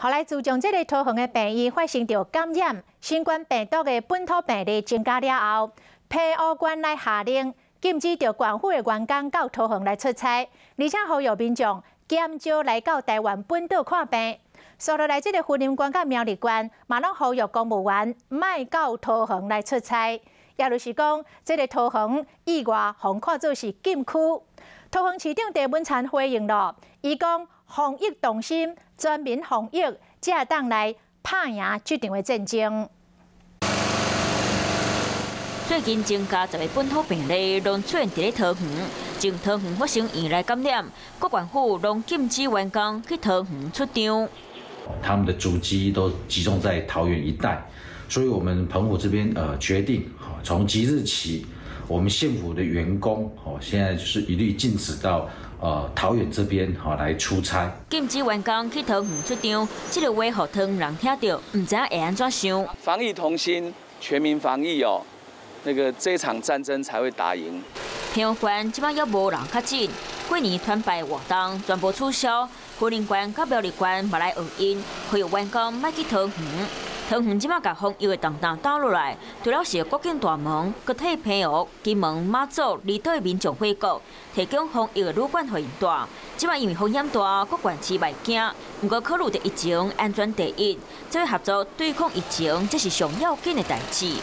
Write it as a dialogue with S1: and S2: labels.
S1: 後來自從這个桃園的病院發生著感染新冠病毒的本土病例增加了後，澎湖縣來下令禁止著縣府的員工到桃園來出差，而且呼籲民眾減少來到台灣本島看病。紲落來，這个雲林縣佮苗栗縣嘛攏呼籲公務員莫到桃園來出差，也就是講，這个桃園以外，予看做是禁區。桃園市長鄭文燦回應囉，伊講防疫同心，全民防疫，才會當來拍贏這場的戰爭。
S2: 最近增加10个本土病例，攏出現佇咧桃園。從桃園發生院內感染，各縣府攏禁止員工去桃園出張。
S3: 他們的足跡都集中在桃園一帶，所以我們澎湖這邊決定，從即日起，我們縣府的員工，哦，現在就是一律禁止到桃園這邊，吼來出差。
S2: 禁止員工去桃園出張，這个話予桃園人聽著，毋知影會按怎想。
S4: 防疫同心，全民防疫哦，那個這場戰爭才會打贏。
S2: 澎湖縣這擺猶無人確診，過年團拜活動全部取消。雲林縣佮苗栗縣嘛來學𪜶，呼籲員工莫去桃園。桃園這擺共防疫的重擔擔落來，除了是國境大門，閣替澎湖、金門、馬祖、離島的民眾回國，提供防疫的旅館予𪜶蹛。這擺因為風險大，各縣市嘛會驚。毋過考慮著疫情安全第一，做伙合作對抗疫情，這是上要緊的代誌。